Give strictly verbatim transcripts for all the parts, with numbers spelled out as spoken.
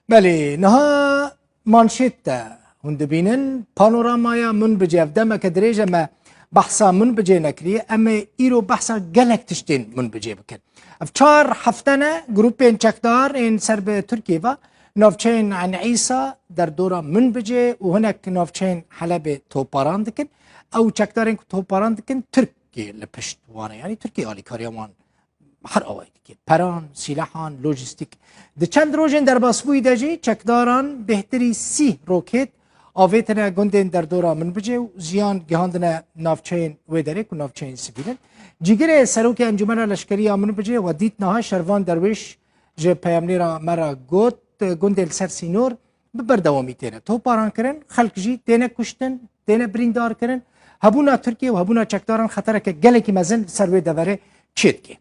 Belê, niha manşêt de hûn dibînin, panoramaya Minbicê. Ev demeke dirêj e me behsa Minbicê nekiriye. Em ê îro behsa gelek tiştên Minbicê bikin. Ev çar hefte ne grûpên çekdar ên ser bi Tirkiyê ve navçeyên Eyn Îsa, derdora Minbicê û hinek navçeyên Helebê toparan dikin. Ew çekdarên ku toparan dikin, Tirkiyê li pişt wan e. Yanî Tirkiye alîkariya wan her awayî dike. Peran, sîlehan, lojîstîk. Di çend rojên derbasbûyî de jî çekdaran bêhtirî sî rokêt avêtine gundên derdora Minbicê û ziyan gihandine navçeyên wê derê ku navçeyên sivîl in. Cîgirê Serokê Encûmena Leşkerî ya Minbicê Wedît Niha Şervan Derwêş ji peyamnêra me re got, gundê li ser sînor bi berdewamî têne toparan kirin, xelk jî têne kuştin, têne birîndar kirin. Hebûna Tirkiye û hebûna çekdaran xetereke gelekî mezin li ser wê deverê çêdike.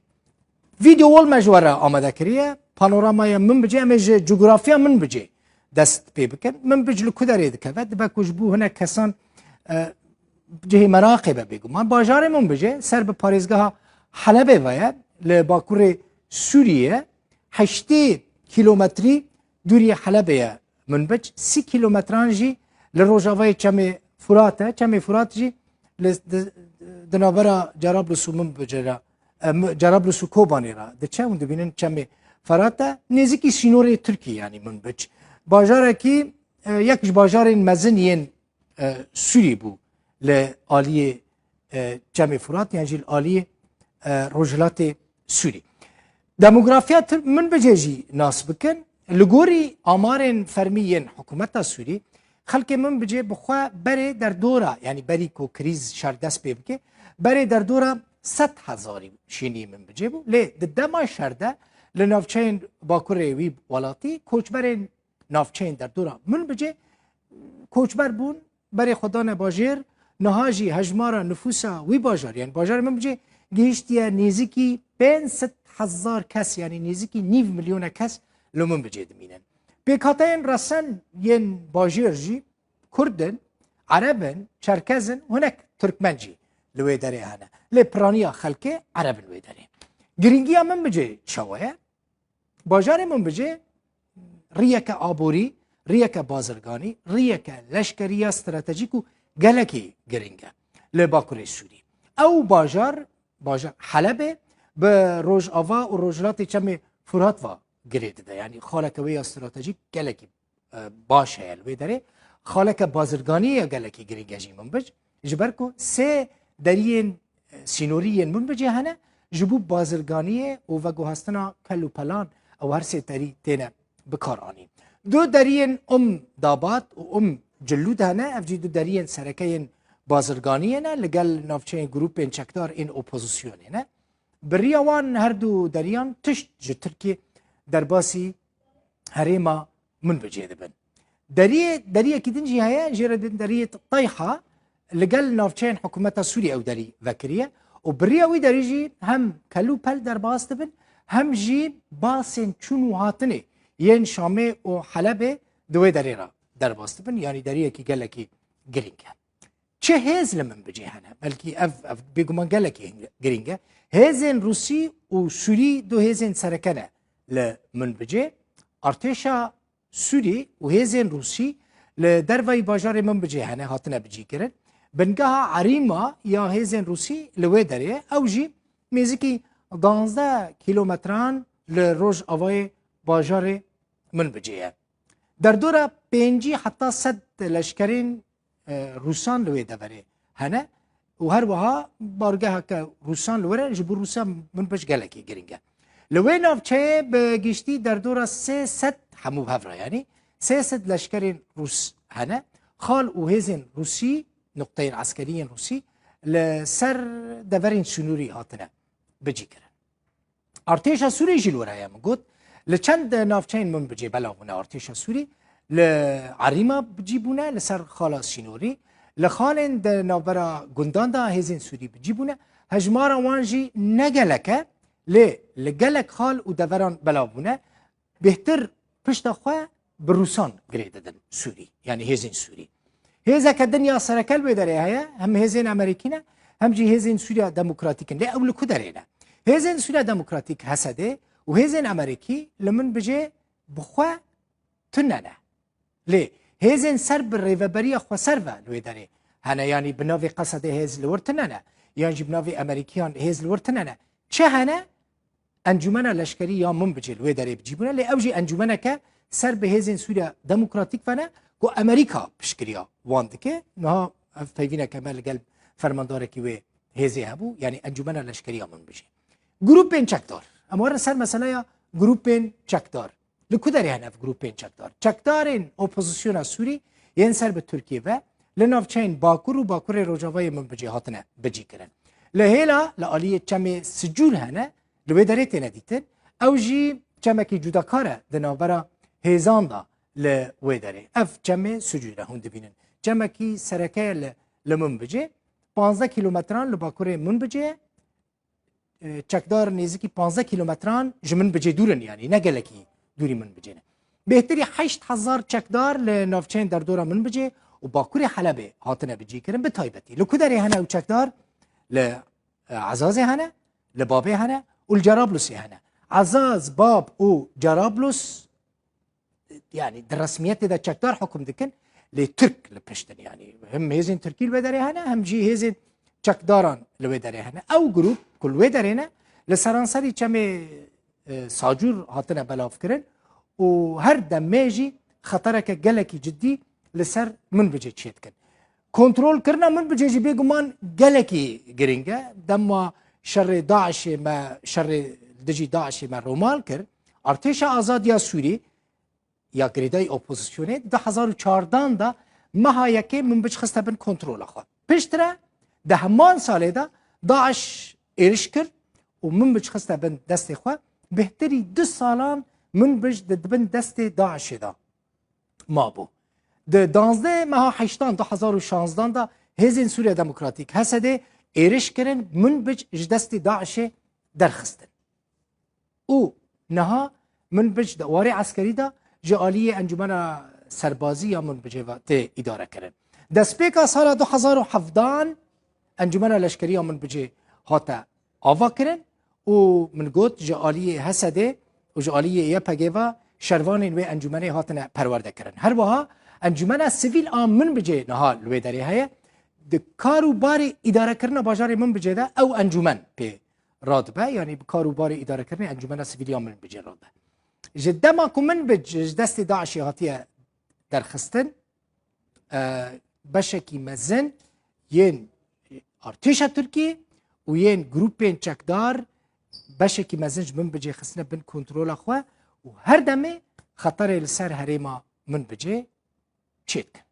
Vîdeo wol me ji we re amade kiriye. Panoramaya Minbicê, em ê ji cugurafya Minbicê dest pê bikin. Minbic li ku derê dikeve? Dibe ku ji bo hinek kesan, e, cihê meraqê be bêguman. Bajarê Minbicê ser bi parêzgeha Helebê ve ye. Li bakurê Sûriyê heştê kîlometrî dûriyê Helebê ye Minbic. Sî kîlometran jî li rojavayê Çemê Furat e. Çemê Furat jî li, di, di navbera Cerablus û Minbicê re, e, Mi-, Cerablus û Kobanê re diçe. Hûn dibînin Çemê Ferat e. Nêzîkî sînorê Tirkî, yanî Minbic. Bajarekî, e, yek ji bajarên mezin yên, e, Sûrî bû li aliyê, e, Çemê Furat, yan jî li aliyê, e, Rojhilatê Sûrî. Demografiya Tir-, Minbicê jî nas bikin. Li gorî amarên fermî yên hikûmeta Sûrî, xelkê Minbicê bi xwe berê derdora, yanî berî ku krîz şer dest pê bike, berê derdora sed hezarî şêniyê Minbicê bû. Lê di dema şer de li navçeyên bakurê wî welatî koçberên navçeyên derdora Minbicê koçber bûn, berê xwe dane bajêr. Niha jî hejmara nifûsa wî bajarî, yanî bajarê Minbicê, gihiştiye nêzîkî pênc sed hezar kes, yanî nêzîkî nîv milyona kes li Minbicê dimînin. Pêkhateyên resen yên bajêr jî Kurd in, Ereb in, Çerkez in, hinek Tirkmen jî li wê derê hene. Lê piraniya xelkê Ereb in wê derê. Girîngiya Minbicê çawa ye? Bajarê Minbicê riyeke aborî, riyeke bazirganî, riyeke leşkerî ya stratejîk û gelekî girîng e li Bakurê Sûrî. Ew bajar, bajar Helebê bi rojava û rojhilatê Çemê Furat ve girê dide. Yanî xaleke wê ya stratejîk gelekî, e, baş heye li wê derê. Xaleke bazirganî ya gelekî girîng e jî Minbic. Ji ber ku sê deriyên, e, sînorî yên Minbicê hene, ji bo bazirganiyê û veguhastina kel û pelan ew her sê derî têne bikaranîn. Du deriyên Um Dabat û Um Cilûd hene, ev jî du deriyên sereke yên bazirganiyê ne, li gel navçeyên grûpên çekdar ên opozisyonê ne. Bi riya wan her du deriyan tişt ji Tirkiyê derbasî herêma Minbicê dibin. Deriyê, deriyekî din jî heye, jê re dibin deriyê Teyha, li gel navçeyên hikûmeta Sûriyê ew derî vekiriye û bi riya wî derî jî hem kel û pel derbas dibin, hem jî basên çûn û hatinê yên Şamê û Helebê di wê derê re derbas dibin. Yanî deriyekî gelekî girîng e. Çi hêz li Minbicê hene? Belkî ev, ev bêguman gelekî girîng e. Hêzên Rûsî û Sûrî du hêzên sereke ne li Minbicê. Artêşa Sûrî û hêzên Rûsî li dervayî bajarê Minbicê hene, hatine bicîkirin. Bingeha Erîma ya hêzên Rûsî li wê derê ye. Ew jî nêzîkî duwazdeh kîlometran li rojavayê bajarê Minbicê ye. Derdora pêncî heta sed leşkerên, e, Rûsan li wê deverê hene û her wiha bargeheke Rûsan li wir e, ji bo Rûsan Minbic gelekî girîng e. Li wê navçeyê bi giştî derdora sê sed, hemû bi hev re yanî, sê sed leşkerên Rûs hene. Xal û hêzên Rûsî, nuqteyên eskerî yên Rûsî li ser deverên sînorî hatine bicîkirin. Artêşa Sûrî jî li wir heye, min got. Li çend navçeyên Minbicê belav bûne artêşa Sûrî. Li Erîma bicî bûne, li ser xala sînorî. Li xalên di navbera gundan de hêzên Sûrî bicî bûne. Hejmara wan jî ne gelek e, lê li gelek xal û deveran belav bûne. Bêhtir pişta xwe bi Rûsan girê didin Sûrî, yanî hêzên Sûrî. Hêzeke din ya sereke li wê derê heye, hem hêzên Amerîkî ne, hem jî hêzên Sûriya Demokratîk in. Lê ew li ku derê ne? Hêzên Sûriya Demokratîk, H S D, û hêzên Amerîkî li Minbicê bi xwe tune ne. Lê hêzên ser bi rêveberiya xweser ve li wê derê hene, yanî bi navê Qesedê hêz li wir tune ne, yan jî bi navê Emerîkiyan hêz li wir tune ne. Çi hene? Encûmena Leşkerî ya Minbicê li wê derê bi cî bûne, lê ew jî encûmeneke ser bi hêzên Sûriya Demokratîk ve ne ku Emerîka piştgiriya wan dike. Niha ev peyvîneke me li gel fermandarekî wê hêzê hebû, yanî Encûmena Leşkerî ya Minbicê. Grûpên çekdar. Em werin ser meseleya grûpên çekdar. Li ku derê hene ev grûpên çekdar? Çekdarên opozisyona Sûrî yên ser bi Tirkiyê ve li navçeyên Bakur û Bakurê Rojavayê Minbicê hatine bicîkirin. Li hêla li aliyê çemê Sicûl hene, li wê derê têne dîtin. Ew jî çemekî cudakar e di navbera hêzan de li wê derê. Ev çemê Sicûl e, hûn dibînin. Çemekî sereke ye li, li Minbicê. Panzdeh kîlometran li bakurê Minbicê ye. E, çekdar nêzîkî panzdeh kîlometran ji Minbicê dûr in, yanî ne gelekî dûrî Minbicê ne. Bêhtirî heşt hezar çekdar li navçeyên derdora Minbicê û bakurê Helebê hatine bicîkirin, bi taybetî. Li ku derê hene ew çekdar? Li, e, Ezazê hene, li Babê hene û li Cerablusê hene. Ezaz, Bab û Cerablus, yanî di resmiyetê de çekdar hukm dikin, lê Tirk li pişt in, yanî him hêzên Tirkî li wê derê hene, him jî hêzên çekdaran li wê derê hene. Ew grûp ku li wê derê ne, li seranserî çemê, e, Sacûr hatine belavkirin û her demê jî xetereke gelekî cidî li ser Minbicê çêdikin. Kontrolkirina Minbicê jî bêguman gelekî giring e. Dema şerê DAIŞê me, şerê dijî DAIŞê me romal kir, Artêşa Azad ya Sûrî ya girêdayî opozisyonê di du hezar û çardan de meha yekê Minbic xiste bin kontrola xwe. Piştre di heman salê de DAIŞ êriş kir û Minbic xiste bin destê xwe. Bêhtirî du salan Minbic di bin destê DAIŞê de mabû. Di danzdeh meha heştan du hezar û şanzdan de hêzên Sûriya Demokratîk, H S D, êriş kirin, Minbic ji destê DAIŞê derxistin. Û niha Minbic di warê eskerî de ji aliyê Encûmena Serbazî ya Minbicê ve tê îdare kirin. Destpêka sala du hezar û hevdan Encûmena Leşkerî ya Minbicê hate ava kirin û min got, ji aliyê H S D û ji aliyê Y P G ve şervanên wê encûmenê hatine perwerde kirin. Her wiha Encûmena Sivîl a Minbicê niha li wê derê heye. Di kar û barê îdarekirina bajarê Minbicê de ew encûmen pê radibe, yanî bi kar û barê îdarekirinê Encûmena Sivîl ya Minbicê radibe. Ji dema ku Minbic ji destê DAIŞê hatiye derxistin, e, beşekî mezin yên artêşa Tirkî û yên grûpên çekdar beşekî mezin ji Minbicê xistine bin kontrola xwe û her demê xeterê li ser herêma Minbicê çêdikin.